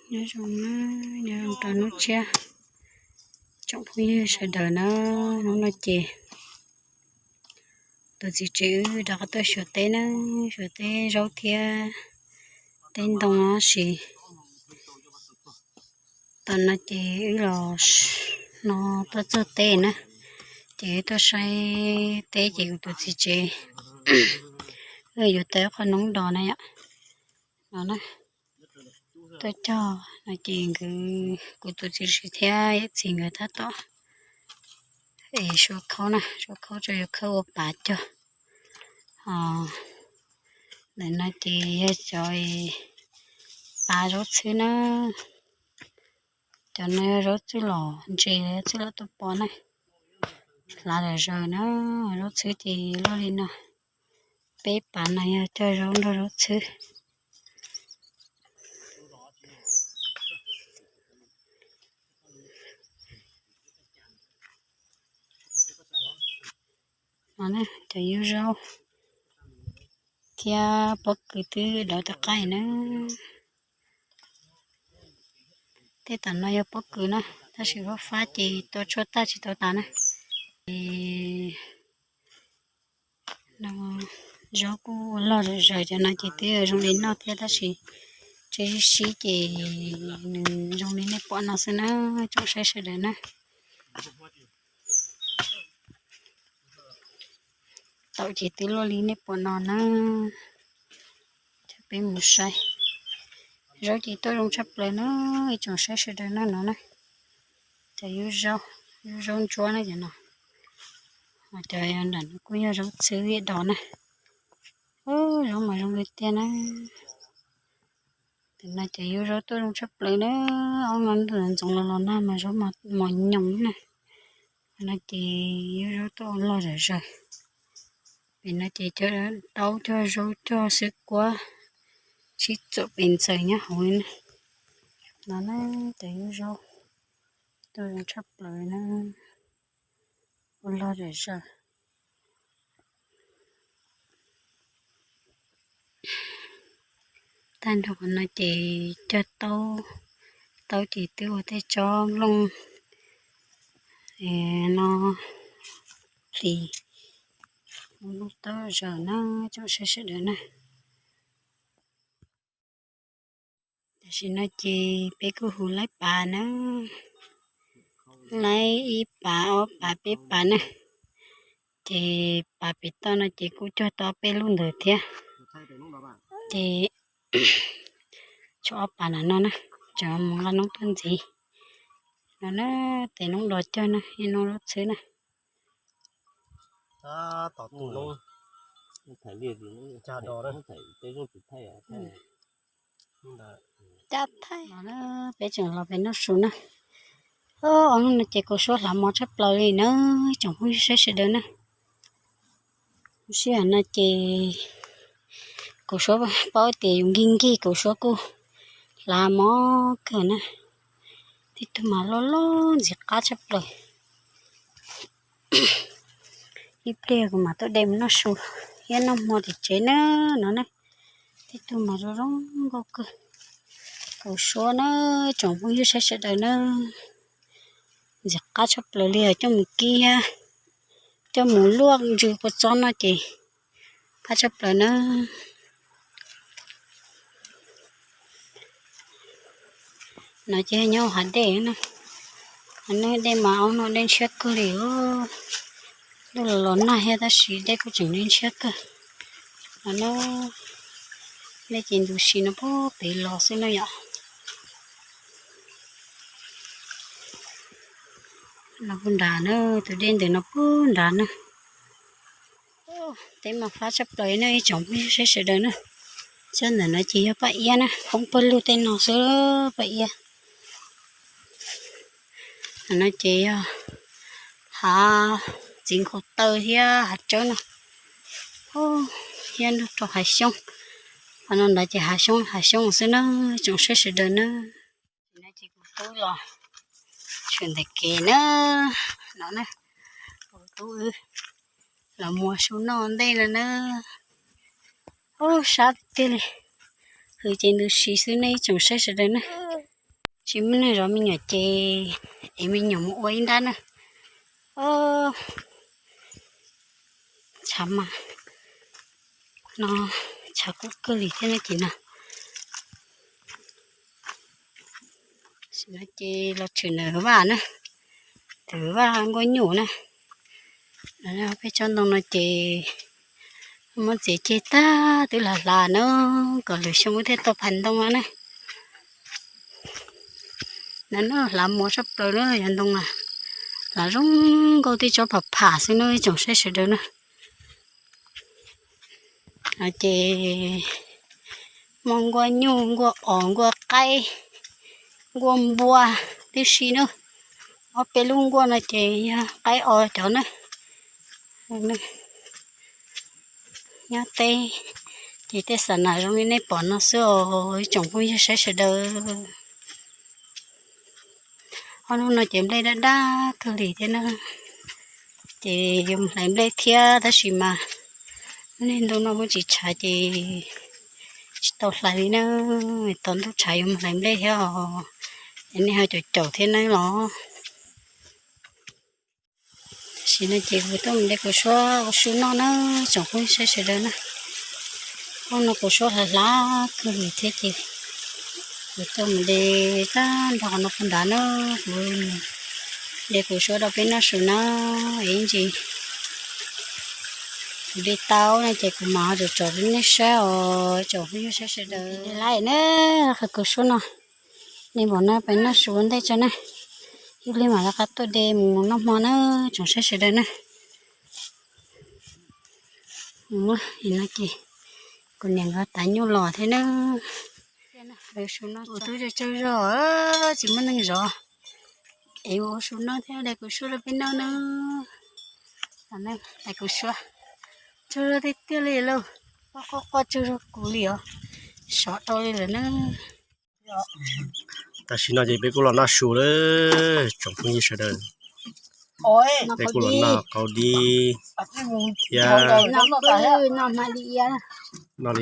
Nyob zoo na, nyob zoo rau hnub tshiab tsoom phooj ywg sawv daws na. Hnub no ces tus txiv tsev wb rov qab tuaj xyuas teb na, xyuas teb zaub thiab teb ntoo tab sis tam no ces wb los no tuaj txog teb na, ces wb tuaj saib teb ces kuv tus txiv tsev wb yuav tau qhov noob dos na yom. No na, tuaj cog no ces nkawd, kuv tus txiv tsev thiab yawm txiv nkawd tab tom es sua khaub na, sua khaub tso yuav khawb ua pav cog. Ntawm no ces yog cov pav zaub txhwb na, cov no yog zaub txhwb los ntse, zaub txhwb los tuaj pov na, hlav zom zaws na, zaub txhwb ces luaj li no. Peb pav no yog cog zaub nrog zaub txhwb. No cov yub zaub thiab pob kws twb dov tau qaij na. Tej tam no yog pob kws na, tab sis fab fab ces tua tshuaj tag tsis tau tas na. Ces zaub kuj ua log zom zaws, cov no ces twb zoo li noj thiab tab sis tseem sib sib ces nws zoo li nej pom no xwb na, tsoom saib sawv daws na. Tau ces twb luaj li nej pom no na. Peb mus saib. Zaub ces tuaj zoo tshaj plaws na, ib tsoom saib sawv daws na no na. Cov yub zaub, yub zaub ntsuab na cov no. Cov nram no kuj yog zaub txhwb ib dos na. Zaub mas zoo li tiag na. Tam no ces yub zaub tuaj zoo tshaj plaws na, ob no ntuj ntxoov los los nag mas zaub mos nyoos na. No ces yub zaub tuaj ua log zom zaws. Pem no ces cog taub cog zaub cog xwb kuab sib txuam pes ntxaws nyob hauv li na. No na, cov yub zaub tuaj zoo tshaj plaws na, ua log zom zaws. Tag nrho qhov no ces cog taub, taub ces twb ua tej tsob nplooj no hlis, nplooj taub zaws na, tsoom saib sawv daws na. Tam sim no ces peb kuj hu laib pav na, laib ib pav ob pav peb pav na. Ces pav pem toj no ces kuj cog tau peb lub ntawd thiab. Ces tshuav ob pav nram no na, tseem mus nqa noob tuaj ntxiv. No na, tes noob dos cog na, ib noob zaub txhwb na. Peb tseem los pem noj su na. Ob hnub no ces kuv suab hlav mov tshaj plaws li na, tsoom phooj ywg saib sawv daws na. Lub sij hawm no ces kuv suab paub tias yus nkig nkig kuv suab kuj hlav mov kawg na. Tej tug mas loj loj ntxim qab tshaj plaws. Ib pliag kuv mam tuaj de mus noj su thiab noj hmo tim tsev na no na. Tej tug mas zoo zoo nkauj kawg. Kuv suab na, tsoom phooj ywg saib sawv daws na. Ntxim qab tshaj plaws li, coj mus kib thiab coj mus luaj ntsws kua txob no ces qab tshaj plaws na. No ces nyob hav dej na. Hav dej mas ob no dej ntshiab kawg li. Ntuj los los nag thiab tab sis dej kuj tseem dej ntshiab kawg. No na, dej ces ntu si no puag pem los xwb na yom. Los puag nrad na, tus dej ntawm no puag nrad na. Teb mas fab tshaj plaws na ib tsoom phooj ywg saib sawv daws na. Tsob ntawm no ces yog paj iab na, poob pawg lug tej no xwb, paj iab. No ces yog hav txiv nkhaus taw thiab hav tsawb no, thiab nrog rau hav xyoob. Qhov no ntawd ces hav xyoob, hav xyoob xwb na, tsoom saib sawv daws na. No ces kuv tub los tshwm ntawm kev na, no na, kuv tub wb los muag su noj ntej no na. Ub, sab tiag tiag li, hws ces ntu si xwb nej ib tsoom saib sawv daws na. Tsis muaj neeg zov me nyuam ces ev me nyuam mus ua ib nrab na. Tshav mas no, tshav kub kawg li thiab no ces no. Tam sim no ces los tshwm ntawm vaj na, ntawm vaj nkuaj nyuj na. Peb tsob ntoo no ces muab txiav ceg tag twb hlav hlav na, kom lwm xyoo wb thiaj tau phais ntoo no na. Na, hlav muaj tshaj plaws na, yog ntoo na, hlav zoo nkauj, tej tsob pham pham xwb na ib tsoom saib sawv daws na. Ces muaj nkuaj nyuj, nkuaj os, nkuaj qaib, nkuaj npua tib si na. Ob peb lub nkuaj no ces yog qaib os cov na. Nyob teb ces tej xa nas zoo li nej pom no xwb os ib tsoom phooj ywg saib sawv daws. Ob hnub no ces nplej daj daj kawg li thiab na, ces yuav mus hlais nplej thiab tab sis mas lub niag ntuj no muaj tsis tshav ces tsis tau hlais li na. Tos ntuj tshav yuav mus hlais nplej thiab os, es nej ho caum caum thiab nawb los. Tam sim no ces kuv tuaj mus de kuv suab ua su noj na, tsoom phooj ywg saib sawv daws na. Hnub no kuv suab hlav hlav kawg li thiab ces kuv tuaj mus de tag nrho no puag nrad na, kuv de kuv suab rau peb noj su na, es ib ntsis kuv de tau no ces kuv mam ho tsom tsom rau nej saib os tsoom phooj ywg saib sawv daws. Lawm na, qhov kuv suab no, de npaum no peb noj su ua ntej tso na, ib pliag mam rov qab tuaj de mus noj hmo na, tsoom saib sawv daws na. No ces kuv niam nkawd tav nyuj los thiab na. Ua tub tsaug zog, tsis muaj neeg zov, es ua su noj thiab de kuv suab rau peb noj na. De kuv suab, tsaug zog tiag tiag li lauj, quaj quaj tsaug zog kuv li os, sov rau li lawm na. Tam sim no ces peb kuj los noj su lawm tsoom phooj ywg sawv daws. Peb kuj los noj qaub dib thiab noj li no, noj li ia. Hmoob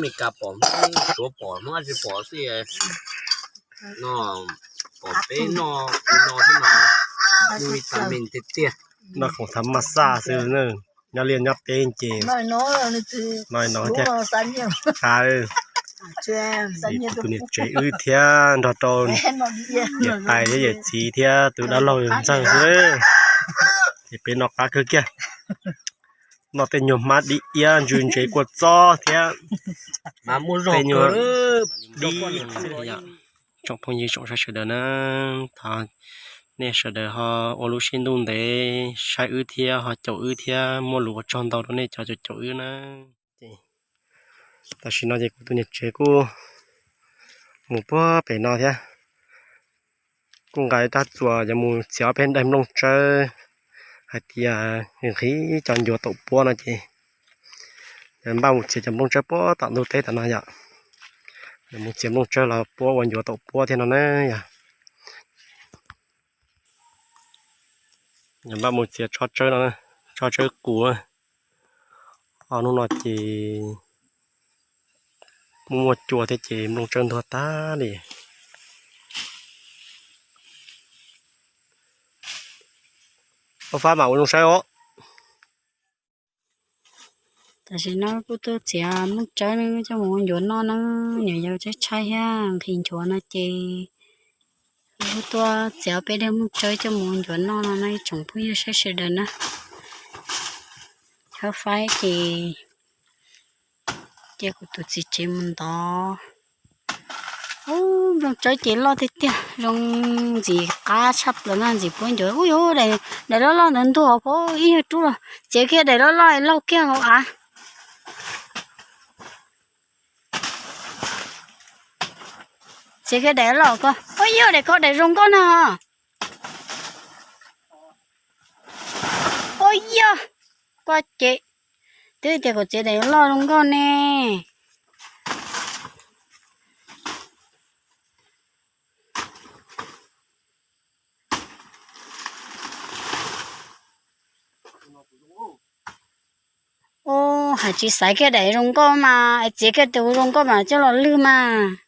Mes Kas pom, Hmoob Suav pom, Hmoob dab tsi pom xwb. No pom peb noj no xwb no, muaj vitamin tiag tiag. Noj khoom thav maj xaj xwb na, nyob liaj nyob teb ces noj no thiaj qab. Kuv tus niam tsev wb thiab nrog rau niam tais thiab yawm txiv thiab tus dab laug ntxawg xwb, ces peb noj qab kawg kiag. Noj tej nyuag hmab dib iab ntsw ntsev kua txob thiab tej nyuag dib. Tsoom phooj ywg tsoom saib sawv daws na, thov nej sawv daws ho ua lub siab ntuj ntev saib wb thiab ho caum wb thiab, muaj lus ua tsaug ntau rau nej cov caum caum wb na. Tam sim no ces kuv tus niam tsev kuj mus puag pem no thiab, kuj nqa rab txuas yuav mus txiav ob peb daim nplooj tsawb, hais tias nqhis cov ncuav taum puab no ces yuav npaj mus txiav cov nplooj tsawb puab tom ntug teb tom no yom. Yuav mus txiav nplooj tsawb los puab ua ncuav taum puab thiab no na yom. Yuav npaj mus txiav tsob tsawb no, tsob tsawb qus. Ob hnub no ces muaj muaj cua thiab ces nplooj tsawb ntuag tag li. Ua fab mam ua zoo saib os. Tam sim no kuj tuaj txiav nplooj tsawb coj mus ua ncuav noj na, nyuam yaus tshaib tshaib thiab nqhis nchuav no ces kuj tuaj txiav peb daim nplooj tsawb coj mus ua ncuav noj no na ib tsoom phooj ywg saib sawv daws na. Tshawb faib ces cia kuv tus txiv tsev mus ntov. Ub, nplooj tsawb ces loj tiag tiag, zoo ntxim qab tshaj plaws na, ntxim puab ncuav. Ub, daim loj loj ntawd ntuag hauv paus ib nyuag rub los, txiav kiag daim loj loj laug kiag hauv av. Txiav kiag daim loj ko. Ub, yog daim ko daim zoo nkauj na. Ub, yog, koj ces twb tias kuv txiav daim loj zoo nkauj ne. Ub, Hais tsis xaiv kiag daim zoo nkauj mas es txiav kiag tus zoo nkauj mas coj los lwg mas.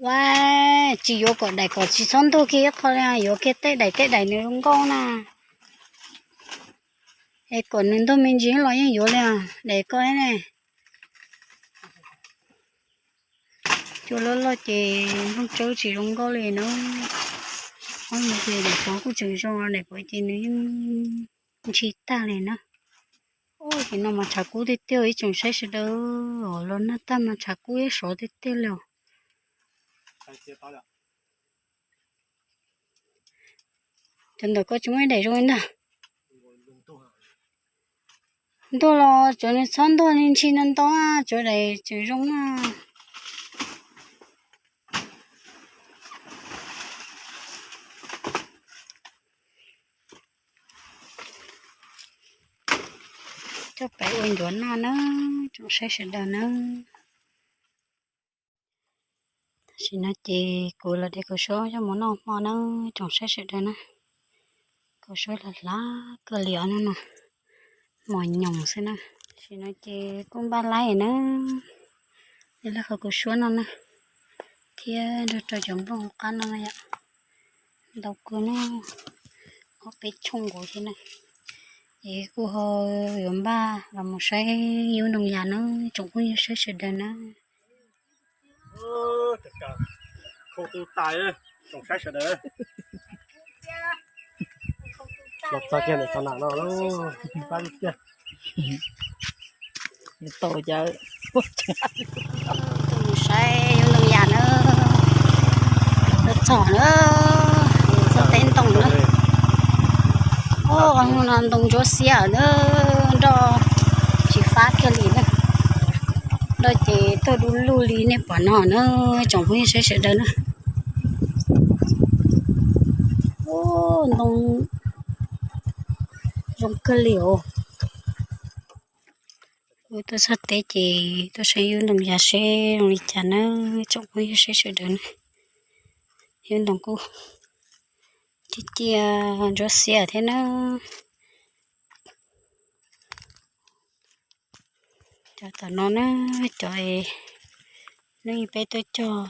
Ua, tsis yuav kom daim kom tsis txhob ntug kiag ib qho li, yuav kiag tej daim tej daim nws zoo nkauj na. Es kom nws ntug me ntsis los yeej yuav li, daim ko ne. Cua loj loj ces nplooj tsawb tsis zoo nkauj li na. Ob nws ces daim pov kuj tseem zoo, daim pov ces nws yeej ntshis tag li na. Ces no mas tshav kub tiag tiag ib tsoom saib sawv daws, los nag tag mas tshav kub ib sov tiag tiag li os. Cov ntawm ko tsis muaj ib daim zoo li ntag. Ntuj los cov nws txhob ntuag li ntshis no ntau, cov daim tseem zoo na. Coj pem ua ncuav noj na, tsoom saib sawv daws na. Tam sim no ces kuv los de kaus suab coj mus noj hmo na, tsoom saib sawv daws na. Kaus suab hlav hlav kawg li os no, mos nyoos xwb na. Tam sim no ces kuj npaj laib na, de laj qhov kaus suab no na, thiab nrog rau cov nplooj hauv qab no yom. Ntau kawg na, ob peb tshooj nkaus thiab na. Ces kuj ho yuav npaj los mus saib yub ntoo yas na, tsoom phooj ywg saib sawv daws na. Los txog kiag ntawm xav nam no, pab tiag. Tau cawv. Tuaj mus saib yub ntoo yas na. Tuaj txog na, txog teb ntoo na. Ub, no ntoo ntsuab xiab na, nroj tsis fab kiag li na. Nroj ces tuag du lug li nej pom no na, tsoom phooj ywg saib sawv daws na. Ub, ntoo zoo kawg li os. Kuv tuaj txog teb ces tuaj saib yub ntoo yas seb zoo li cas na, tsoom phooj ywg saib sawv daws na. Yub ntoo kuj ciaj ciaj ntsuab xiab thiab na. Cov tom no na, cov hnub ib peb tuaj cog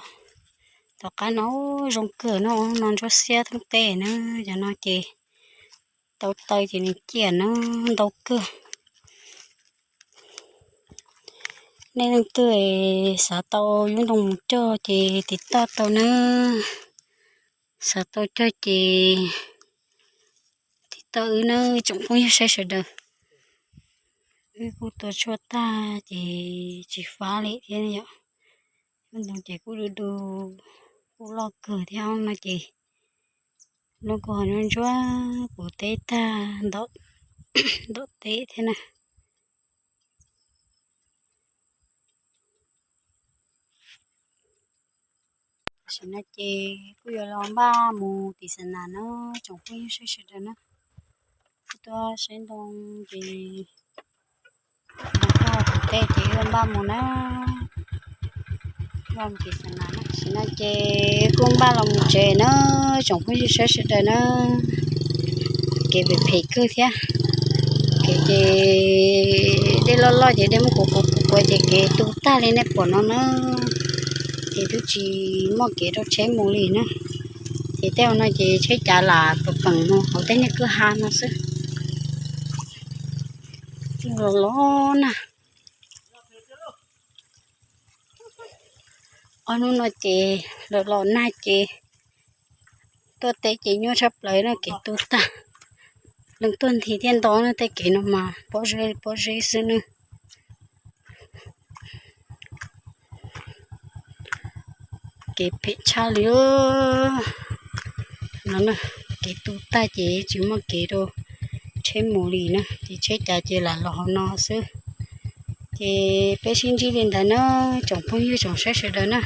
tom qab no zoo kawg no, no ntsuab xiab thoob teb na. Cov no ces tau taw ces nws ciaj na, ntau kawg. Nej leej twg xav tau yub ntoo mus cog ces tiv toj tau na. Xav tau cog ces tiv toj wb na, tsoom phooj ywg saib sawv daws. Wb kuj tua tshuaj tag ces tsis fab li thiab yom. Yub ntoo ces kuj du du, kuj loj kawg thiab no ces lub kuj ho ntsuab ntsuab puv teb tag, ntau teb thiab na. Tam sim no ces kuj yuav los npaj mus tim Xas Nas na, tsoom phooj ywg saib sawv daws na. Kuj tuaj saib ntoo ces mus txog tim teb ces yuav npaj mus na. Npaj mus tim Xas Nas na. Tam sim no ces kuj npaj los mus tsev na, tsoom phooj ywg saib sawv daws na. Kev phem phem kawg thiab. Kev ces dej loj loj ces dej muab kuav kuav kuav kuav ces kev tu tag li nej pom no na. Ces twb tsis muaj kev rau tsheb mus li na. Ces tej no ces tsheb cav lam peem peem mus hauv tej niag kwj ha no xwb. Los los na. Ob hnub no ces los los nag ces tuaj teb ces nyuaj tshaj plaws no, kev tu tag. Leej tuaj nthi thiaj nto no, tej kev no mas pob zeb pob zeb xwb na. Kev phem tshaj li no, kev tu tag ces tsis muaj kev rau tsheb mus li na, ces tsheb cav ces lam los hauv no xwb. Ces peb sib ntsib li ntawd na, tsoom phooj ywg tsoom saib sawv daws na.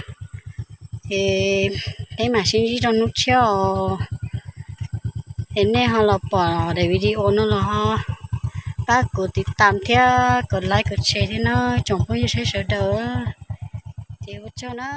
Es peb mam sib ntsib rau hnub tshiab os. Es nej ho los pom daim video no los ho pab kuv tiv tam thiab kuv like kuv share thiab na tsoom phooj ywg sawv daws. Ces ua tsaug na.